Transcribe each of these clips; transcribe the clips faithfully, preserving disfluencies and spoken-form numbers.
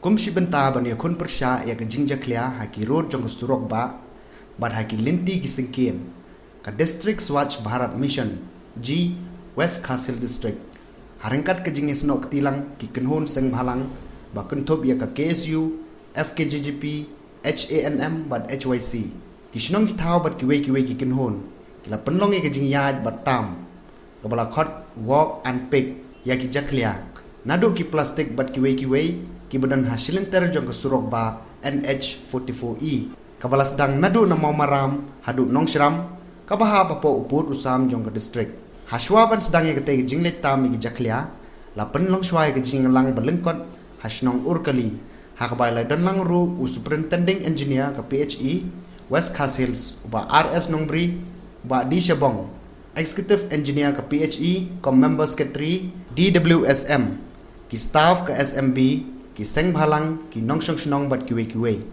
Kum shi bynta ban ïakhun pyrshah ïa ka jingjakhlia ha ki rud jong ka surok bah bad ha ki lynti ki syngkien, ka District Swachh Bharat Mission, G, West Khasi Hills District, ha ryngkat ka jingïasnoh kti lang ki kynhun seng bhalang ba kynthup ïa ka K S U, F K J G P, H A N M bad H Y C, ki shnong ki thaw bad kiwei kiwei ki kynhun ki la pynlong ïa ka jingïaid bad tam kaba la khot Walk and Pick ïa ki jakhlia naduh ki plastik bad kiwei kiwei kiba don ha shilynter jong ka surok bah N H forty-four E, kaba la sdang naduh na Mawmaram haduh Nongshram, kaba hap hapoh u pud u sam jong ka district. Hashwa ban sdang ïa katei ka jingleit tam ïa ki jakhlia, la pynlong shwa ïa ka jingïalang ba lyngkot ha shnong Urkali, ha kaba la don lang ruh u Superintending Engineer ka P H E West Khasi Hills, u Bah R S Nongbri, u Bah D Shabong, Executive Engineer ka P H E kum Member Secretary D W S M, ki staff ka S M B, ki seng bhalang, ki nongshong shnong bad kiwei kiwei.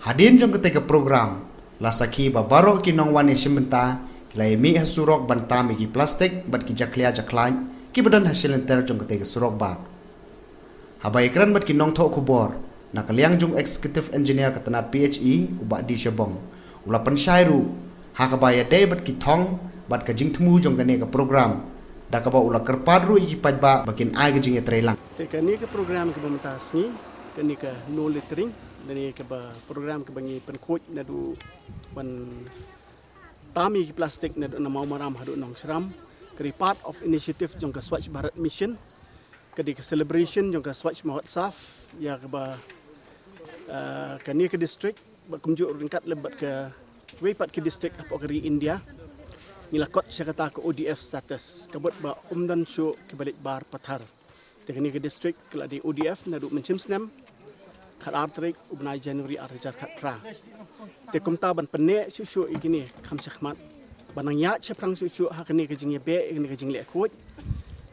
Hadien jong katei ka program, la sakhi ba baroh ki nongwan ïashim bynta ki la ïamih ha surok ban tam ïa ki plastik bad ki jakhlia jakhlaiñ kiba don ha shilynter jong katei ka surok bah. Haba ïakren bad ki nongthoh khubor, na ka liang jong u Executive Engineer ka tnat P H E, u Bah D Shabong, u la pynshai ruh ha kaba ïadei bad ki thong bad ka jingthmu jong kane ka program, da kaba u la kyrpad ruh ïa ki paidbah ba kin ai ka jingïatreilang. Te kane ka program kaba mynta sngi, kane ka no littering, kane kaba program kaba ngi pynkhuid naduh ban tam ïa ki plastik naduh na Mawmaram haduh Nongshram, ka dei part of initiative jong ka Swachh Bharat Mission, ka dei ka celebration jong ka Swachh Mahotsav, ïa kaba, ah, kane ka district bad kumjuh ryngkat lem bad kiwei pat ki district hapoh ka ri India, ngi la kot sha kata ka O D F status, ka mut ba ym don shuh kiba leit bar pathar. Te kane ka district ka la dei O D F naduh mynshem snem, khatar tarik u bnai January ar hajar khatphra. Te kumta ban pynneh shuh shuh ïa kine kham shakhmat, ban nang ïaid shaphrang shuh shuh ha kane ka jingïabeh, ïa kane ka jingleh khuid.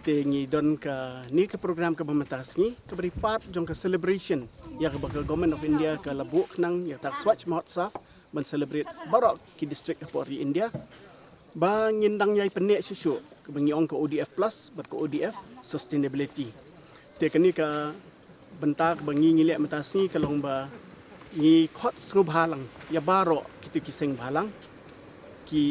Te ngi don kane ka program kaba mynta sngi, kaba dei part jong ka celebration ïa kaba ka Government of India ka la buh khnang ïa kata ka Swachh Mahotsav, ban celebrate baroh ki district hapoh ri India, ba ngin dang ïai pynneh shuh shuh kaba ngi ong ka O D F plus bad ka O D F sustainability. Te kane ka bynta kaba ngi ngi leh mynta sngi ka long ba ngi khot sngewbha lang ïa baroh kito ki seng bhalang, ki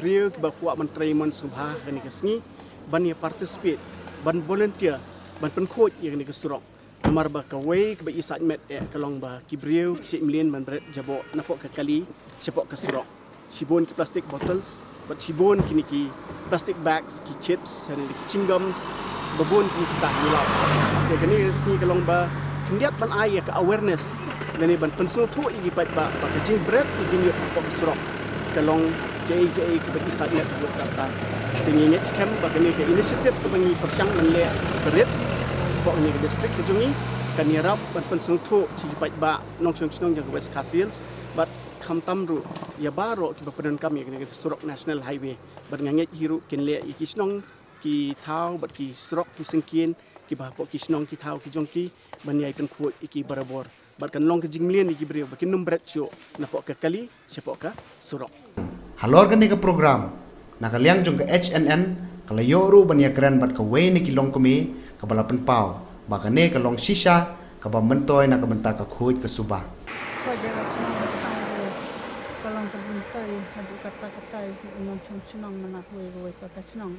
briew kiba kwah ban trei mon sngewbha ha kane ka sngi, ban ïa participate, ban volunteer, ban pynkhuid ïa kane ka surok. Namar ba kawei kaba i sait met eh ka long ba ki briew ki shait mlien ban bret jaboh napoh ka kali shapoh ka surok. Shibun ki plastic bottles bad shibun kine ki plastic bags, ki chips, lane ki chewing gums, ba bun kine kita ngi lap. Te kane ka sngi ka long ba khyndiat ban ai ïa ka awareness lane ban pynsngewthuh ïa ki paidbah ba ka jingbret ïa ki ñiut hapoh ka surok ka long kaei kaei kaba i sait met ruh kata. Te ngi ngeit skhem ba kane ka initiative kaba ngi pyrshang ban leh ka rit hapoh kane ka district ka jong ngi kan ïarap ban pynsngewthuh sha ki paidbah nongshong shnong jong ka West Khasi Hills bad khamtam ruh ïa baroh kiba pyndonkam ïa kane ka surok National Highway. Bad nga ngeit hi ruh kin leh ïa ki shnong ki thaw bad ki surok ki syngkien kiba hapoh ki shnong ki thaw ki jong ki ban ïai pynkhuid ïa ki barabor. Bad kan long ka jingmlien ïa ki briew ba kin ym bret shuh napoh ka kali shapoh ka surok. Halor kane ka program, na ka liang jong ka H N N ka la ïoh ruh ban ïakren bad kawei na ki longkmie kaba la pynpaw ba kane ka long shisha kaba myntoi na ka bynta ka khuid ka suba. Khuid ïa ka shnong ka thaw ruh ka long ka myntoi haduh katta katta ïa u nongshong shnong na kawei kawei pat ka shnong.